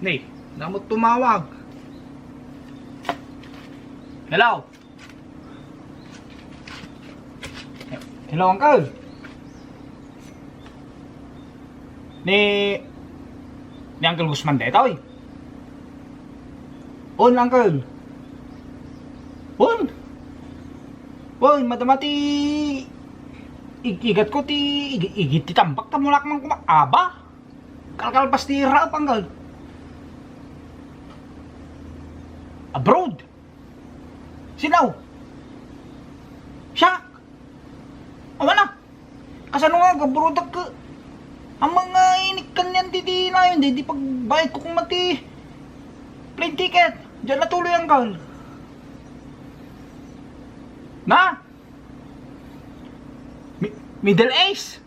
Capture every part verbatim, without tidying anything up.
Ni, damo tumawag. Hello? Hello, Uncle? Ni, ni Uncle Guzman daytoy? On, Uncle. On. On, madama ti ig-, igat ko ti ig-, igid ti tambak ta mulak man kuma-, aba. Kalkalpas ti raep, Uncle. Abroad. Sino? Siak. Awan a. Kasano nga, gabrodak ka? Ang mga inikkan yan, di, di na yun, di, di pagbayad ko kung mati plane ticket. Diyan na tuloy, Uncle. Na? Mi-, Middle East?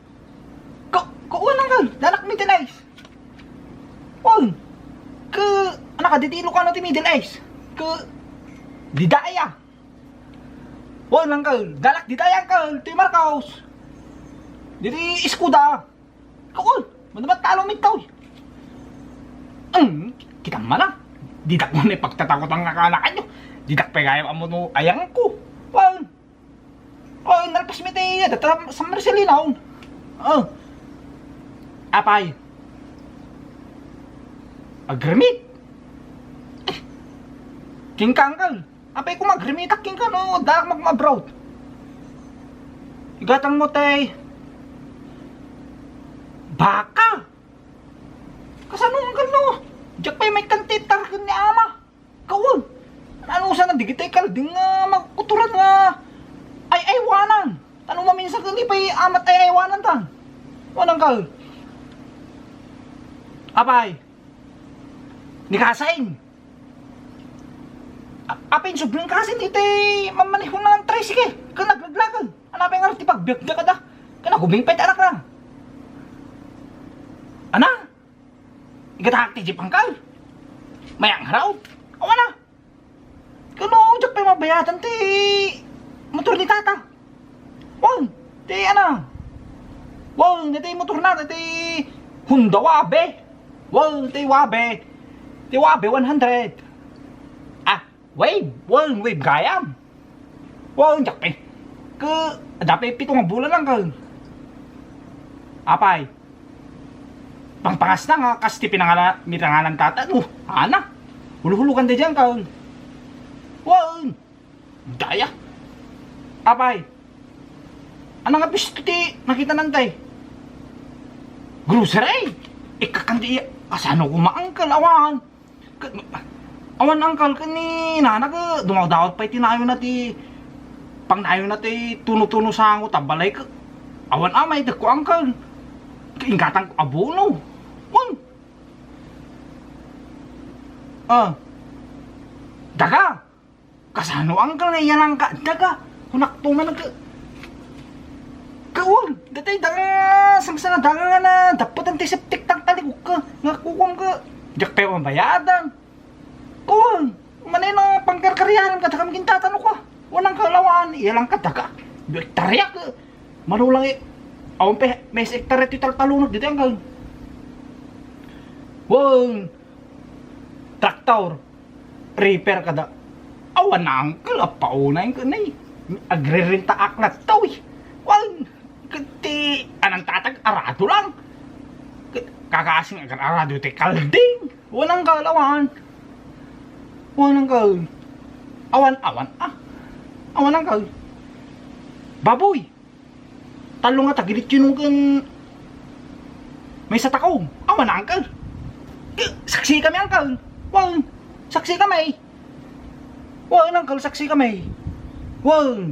Ka-, kuwan, Uncle. Dalak Middle East. Oy. Ka, anak ka, di ti Ilocano ti Middle East. Ka, di daya. Oy, Uncle. Dalak di daya, Uncle. Ti Marcos. Di ti Escuda. Kawan, manabat talo mi taw. Hmm, kita mana? Didak mo na pagtatakutan nga kanakan nyo. Didak pa gayam amo no ayang ko. Wan. Oh, nalpas mi tayo, data San Marcelino. Oh. Apay. Agrimit. King Kangkal. Apay ko magrimitak king kano, dak magmabroad. Igatang mo tay. Baka. Kasano ang kano? Diyak pa'y may kantitar ni ama. Kawan. Ano sana digitay kalding nga magkuturan nga ay aywanan. Tano maminsan kani pa'y amat ay aywanan tan. Wanang kal. Apay. Ni Kasain. A-, apay, subling Kasain iti mammaneho na ng tricycle. Kang naglaglagan. Anapay nga ti pagbiagda kada. Kang nagubing pa'y ti anak na. Ana? Igatak ti jeep, angkal. Mayang haraw. Awan na. Kano, diyak pa'y mabayadan ti motor ni tata. Wan, ti ana. Wan, ti motor na, ti Honda Wabe. Wan, ti Wabe. Ti Wabe one hundred. Ah, Wave. Wan, Wave gayam. Wan, diyak pa'y. Ka, adda pa'y pito nga bulan lang ka. Apay. Pangpangas na nga, kas ti pinangala-, pinangalan tata, no? Ana. Huluhulugan da diyan ka. Wan. Daya. Apay. Ano nga pisto ti nakita nantay? Grocery. Ikakandi iya. Asano kuma, angkal, awan. Ka-, awan, angkal, ken ni nana ka, dumawdawat pa'y ti nayon na ti, pangnayon na ti tuno-tuno sango, ta balay ka. Awan amay, dagko, angkal. Ka-, inggatang ko abono. Wan. Ah. Daga. Kasano, angkal, nga iyalang ka? Daga. Kunak to man ka. Kawan, datay daga, sangsanga daga nga na, dapat ang ti septic tank talikod ka. Nga kukuam ka. Diyak pa'y mabayadan. Kuwan, manay na pangkarkaryahan ka, dakam gintatano ka. Wanang kalawan, iyalang ka daga. Duwek tariak, eh. Manulang, eh. Awan pe, may sa hektarya ti taltalunod dito, angkal. Wang, traktor, repair kada. Awan na, angkal, apaunay ka na, eh. Agririnta ak na to, eh. Wang, Ket ti anan tatag arado lang. Ket kakaasing agar-arado ti kalding. Wanang kal, awan. Wanang kal. Awan, awan, ah. Awan ang kal. Baboy. Tallo nga tagilid yun ken may sa takong. Awan ang kal. Ket saksi kami ang kal. Wan. Saksi kami. Wan ang kal, saksi kami. Wan.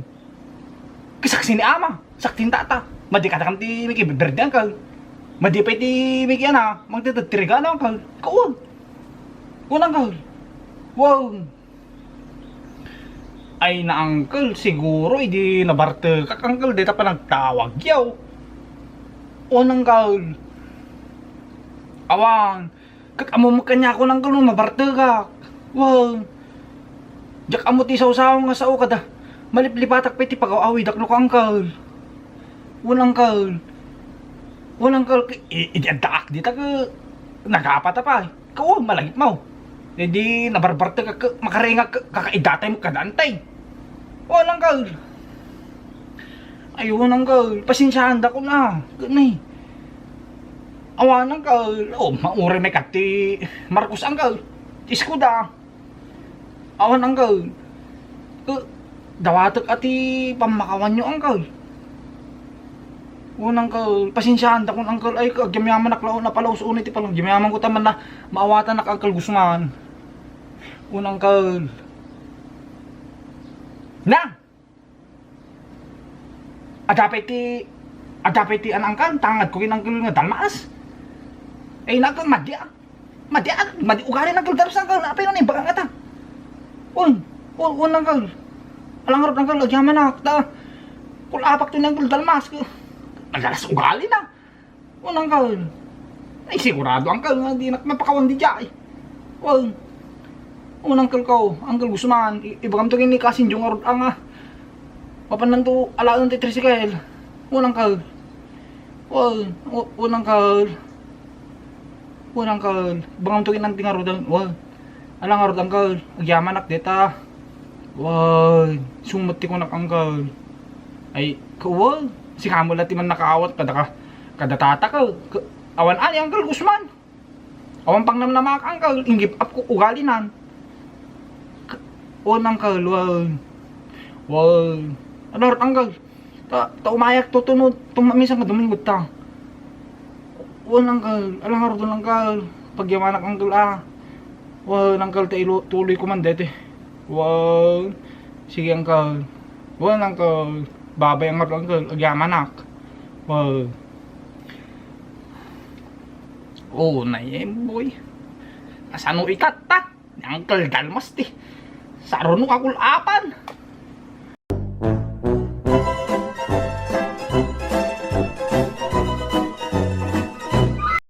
Ket saksi ni ama. Sakti ni tata. Madi kadakam ti miki berde, angkal. Madi pay ti miki ana, mangted ti regalo, angkal. Kaun. Kaun, angkal. Wow. Ay na, angkal, siguro idi nabartekak, angkal, dayta panagtawag yaw. On, angkal. Awan. Ket ammo met kaniak, angkal, no mabartekak. Wow. Diak ammo ti sawsaw nga sao kada maliplipatak pay ti pagaw-awidak no ka, angkal. Wen, angkal. Wen, angkal, i-, idi addaak dita ket nagapata pay. Kao, malagipmo. Idi nabarbartek, ka, makaringak, ka, kakaidatay mo kada antay. Wen, uncle. Ay, wen, uncle. Pasensiaanda koma. Gani. Awan, uncle. O, mauray met kadi Marcos, uncle. Ti eskuda. Awan, uncle. Eh, dawatek a ti pammakawanyo, uncle. Wen, uncle, pasensiaanda koma, uncle. Ay, agyamyamanak la, napalaus-unay ti pala. Agyamyamanko ta man na maawatanak, Uncle Guzman. Wen, uncle. Na! Adda pay ti, adda pay ti an, uncle, tangadko ken uncle nga dalmas. Ay, na, uncle, madi, ah. Madi, ah, madi ugali ni uncle Dalmas, uncle. Apay no, naimbag, uncle, ta. Wen, wen, wen, uncle. Ala ngarud, uncle, agyamanak, ta. Kul-apak to ni uncle Dalmas. Naglalas ugalina. Wen, uncle. Ay, sigurado, uncle, nga dinak mapakawan diay. Wen. Wen, uncle ko, Uncle Guzman, i-, ibagamto ken ni Kasinjo ngarud, a, nga mapannanto alaen ti tricycle. Wen, uncle. Wen, wen, uncle. Wen, uncle. Ibagamto ken ni ngarud, wen. Ala ngarud, uncle. Agyamanak dita. Wen, isu met ti kunak, uncle. Ay, ka, wen. Sika met la ti mannakaawat kada ka, kada tataka. Ka, awan ani, Uncle Guzman. Awan pangnamnamaak, uncle. In-give up ko ugalinan. K-, wen, uncle, wen. Wen. Ano, uncle? Ta, ta umayak to, tuno, tuma-, minsan nga Domingo ta. Wen, uncle. Ala ngarud, uncle. Pagyamanak, uncle, a. Wen, uncle, ta ilo-, tuloyko man daytoy. Wen. Sige, uncle. Wen, uncle. Babay ngarud, uncle. Agyamanak. Wen. O, nay, Emboy. Kasano itatta? Ni Uncle Dalmas ti saruno a kul-apan.